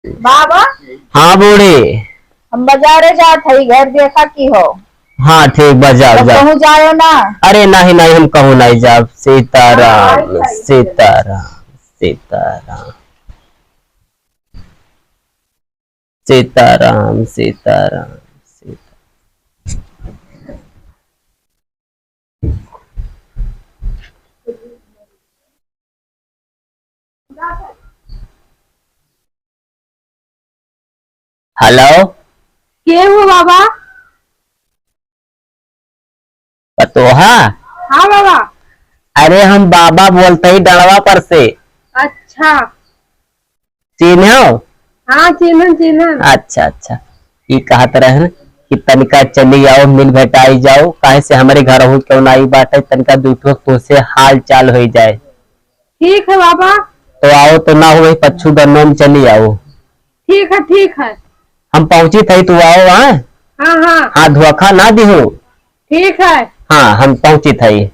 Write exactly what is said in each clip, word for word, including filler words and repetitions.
बाबा। हाँ बूढ़ी। हम बजारे जात हई, घर देखा की हो। हाँ ठीक बा, जाओ, बस जाओ। कहूँ जायो ना। अरे नहीं, नहीं, हम कहूँ नहीं जाब। सीताराम, हाँ, सीताराम, सीताराम। सीताराम, सीताराम, सीता- हेलो। के हो बाबा? पतोहा? हाँ बाबा। अरे हम बाबा बोलत ही डड़वा पर से। अच्छा। चिन्हो? हाँ, चिन्हन, चिन्हन। अच्छा, अच्छा। ई कहत रहन कि तनिका चली आओ, मिल भेटाई जाओ, काहे से हमरे घरहू केहू नाई बाटे, तनिका दुइ ठो तोसे हाल चाल होई जाए। ठीक है बाबा। तो आओ तो ना हो, वही पच्छू गन्नो में चली आओ। ठीक है, ठीक है। हम पहुँची थई, तू आओ, हाँ? हाँ, हाँ। हाँ, धोखा ना दिहो। ठीक है। हाँ, हम पहुँची थई।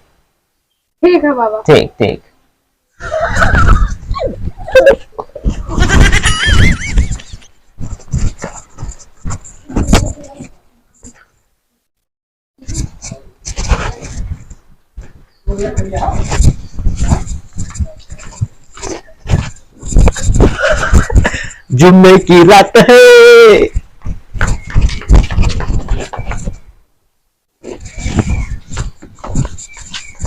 ठीक है बाबा। ठीक, ठीक। जुम्मे की रात है।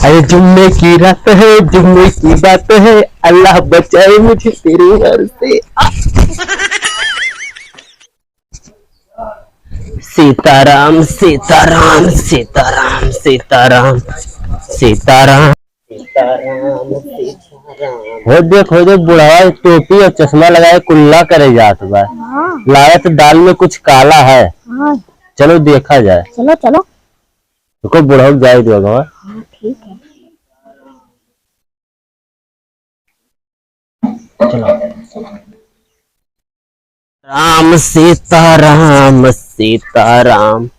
अरे जुम्मे की रात है, जुम्मे की बात है, अल्लाह बचाए मुझे तेरे डर से। सीताराम, सीताराम, सीताराम, सीताराम, सीताराम। हो देख, हो देख, बुढ़वा टोपी और चश्मा लगाए कुल्ला करे जात बा। हाँ। लागत दाल में कुछ काला है। हाँ। चलो देखा जाए। चलो, चलो। रुको, बुढ़ऊ जाए दो अगवा। हाँ, ठीक है। चलो। राम सीता राम सीता राम।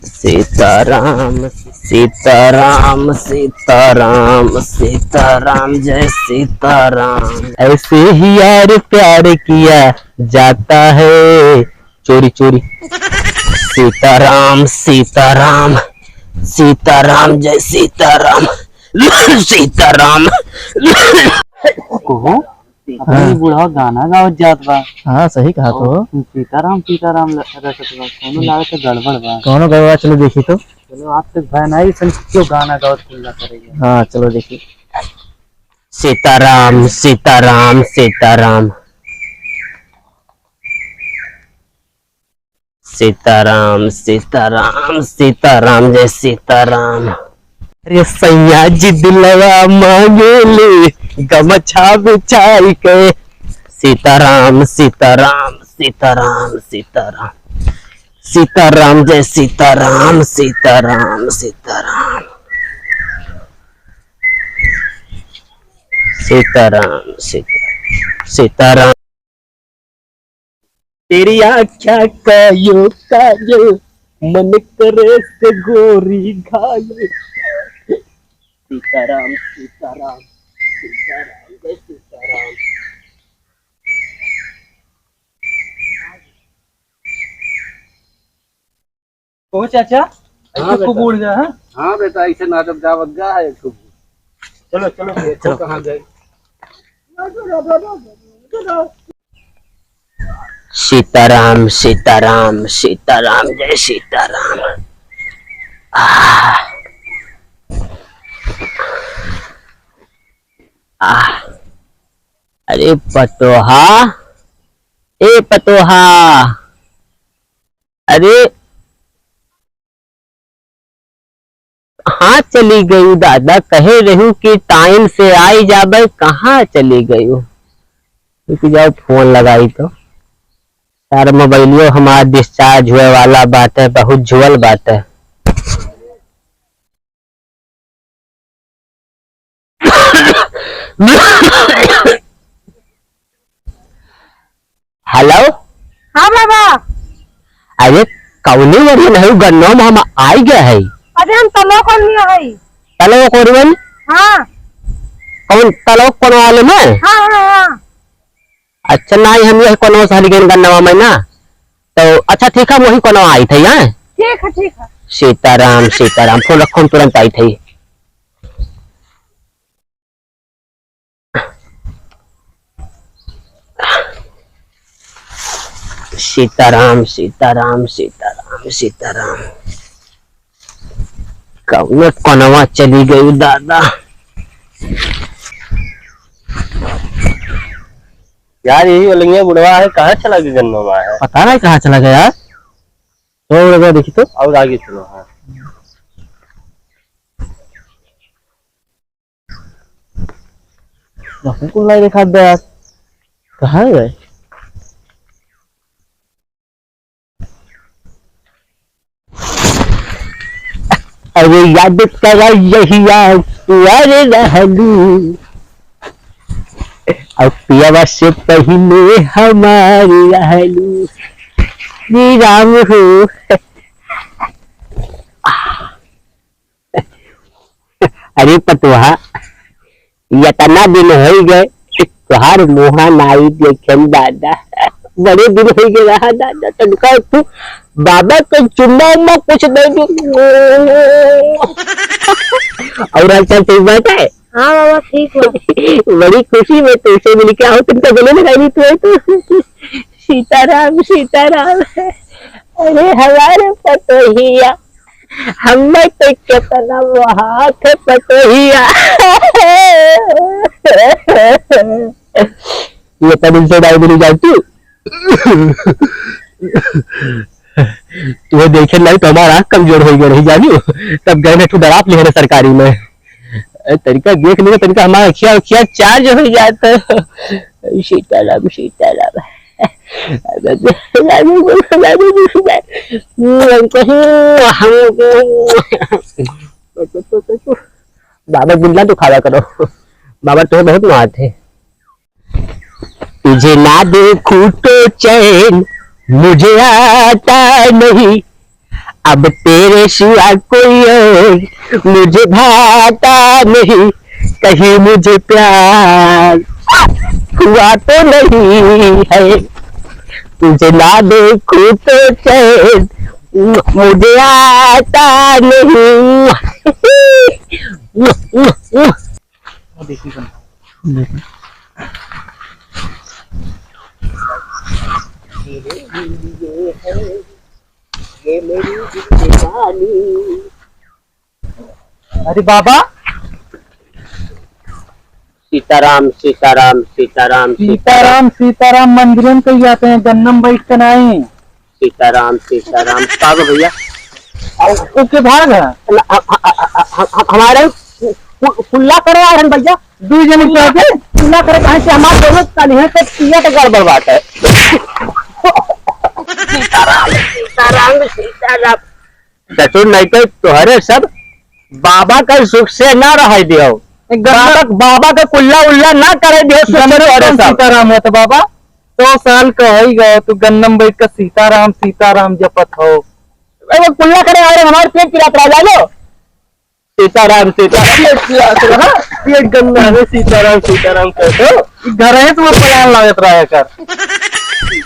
सीता राम, सीता राम, सीता राम, सीता राम, जय सीता राम। ऐसे ही यार प्यार किया जाता है, चोरी चोरी। सीता राम, सीता राम, सीता राम, जय सीता राम, सीता राम। कहो, अपने हाँ। बुढ़वा गाना गावत जात बा। हाँ, सही कहा तो। सीताराम, सीताराम ल-, रटत बा। कौनो लागत है गड़बड़ बा। कौनो गड़बड़, चलो देखी तो। चलो, आज तक भय नहीं, सन क्यों गाना गावत कुल्ला करेगा। हाँ, चलो देखी। सीताराम, सीताराम, सीताराम। सीताराम, सीताराम, सीताराम, जय सीताराम। अरे सैया जी दिलवा मांगेले गमछा बिछाई के। सीताराम, सीताराम, सीताराम, सीताराम। सीताराम, जय सीताराम, सीताराम, सीताराम। सीताराम, सीता-, सीताराम। तेरी आँख्या का यो काजल, मन करे से गोरी घायल। सीताराम, सीताराम, सीताराम, जय सीताराम। ओ चाचा, हाँ ऐसे खूब बेटा। उड़ जा, हाँ? हाँ बेटा, ऐसे नाचत गावत गा है खूब। चलो, चलो। देखो चलो। कहाँ गए? सीताराम, सीताराम, सीताराम, जय सीताराम। आह। आह। अरे पतोहा, ए पतोहा, अरे कहाँ चली गयू दादा? कहे रहू कि टाइम से आई जाबे, कहाँ चली गयू? रुक जाओ, फोन लगाई तो। यार, मोबाइलियो हमार डिस्चार्ज हुए वाला बाटे, बहुत जुअल बाटे। हेलो। हाँ बाबा। अरे कौनी ओरियन है, गन्नों में हम आई गए है। अरे हम तलो कौन में है। तलो कौन? हाँ। कौन तलवा कोनवा वाले में? हाँ, हाँ, हाँ। अच्छा, नाहीं, हम यही कोनवा से हली गइन गन्नवा में ना। तो अच्छा, ठीक है, हम वही कोनवा आइत है, हाँ? ठीक है, ठीक है। सीताराम, सीताराम, फोन रखो, हम तुरंत आइत है। सीताराम, सीताराम, सीताराम, सीताराम। कौने कोनवा चली गई दादा? यार, यही ओलंगिया बुढ़वा है, कहाँ चला गया गन्नवा है? पता नहीं कहाँ चला गया यार। तो बुढ़वा देखी तो। और आगे चलो, हाँ। हमको नहीं दिखा दे यार, कहाँ गए? अरे याद करा यहिया, अरे रहलू, अब पियावा से पहिले हमार रहलू, श्री राम हो। अरे पतोहा, इतना दिन होइ गए, तोहार मुहा नाई देखेन दादा। बड़े दिन होइ गए रहा दादा, तनका तू बाबा के चुम्मा उम्मा कुछ दे दो। और हाल चाल ठीक बात है? हाँ बाबा, ठीक बा। बड़ी खुशी में तुमसे मिल के आओ, तुम तो गले लगाई नहीं तू है तो। सीताराम, सीताराम। अरे हमारे पतोहिया, हमें तो कितना मोहात है पतोहिया। ये तो तुमसे दाई मेरी जानती। तुम्हें देखे नहीं तो हमारा आँख कमजोर हो गया रही जानू, तब गए ना तू डराप लिहे सरकारी में। ए, तनिका देख लेना, तनिका हमारा अखिया, अखिया चार्ज हो जाता। सीताराम, सीताराम। बाबा दिल ना दुखावा करो, बाबा तुम्हें बहुत मारते हैं। तुझे ना देखूं तो चैन मुझे आता नहीं, अब तेरे सिवा कोई और मुझे भाता नहीं, कहीं मुझे प्यार हुआ तो नहीं है। तुझे ना देखूं तो चैन मुझे आता नहीं। देखिए। अरे बाबा, सीताराम, सीताराम, सीताराम, सीताराम, सीताराम। सीताराम मंदिरन कही जाते हैं, गन्नम बैठ के नाई। सीताराम, सीताराम। का बा भैया? ओके भाग है। हम, हम, हम, हम, हम, हमारे कु-, कुल्ला करे आ रहन भैया। दू जने कुल्ला के? कुल्ला करे, कहे कि हमार दोनों कलिहे के पिया के गड़बड़ बात है। सीताराम, सीताराम, सीताराम। ससुर नहीं तो तोहरे सब बाबा का सुख से ना रह दियो। एकदम। बाबा, बाबा का कुल्ला उल्ला ना करे दियो, सुख से एकदम तोहरे सब। सीताराम है तो बाबा, सौ साल का हो ही गए, तू गन्नम बैठ कर सीताराम, सीताराम जपत हो। अरे वो कुल्ला करे, अरे हमारे पेट पिरात रहा, जानो। सीताराम, सीताराम, पेट पिरात रहा, पेट गंदा है, सीताराम, सीताराम कर दो। घर है तो वो पलान लागत रहा कर।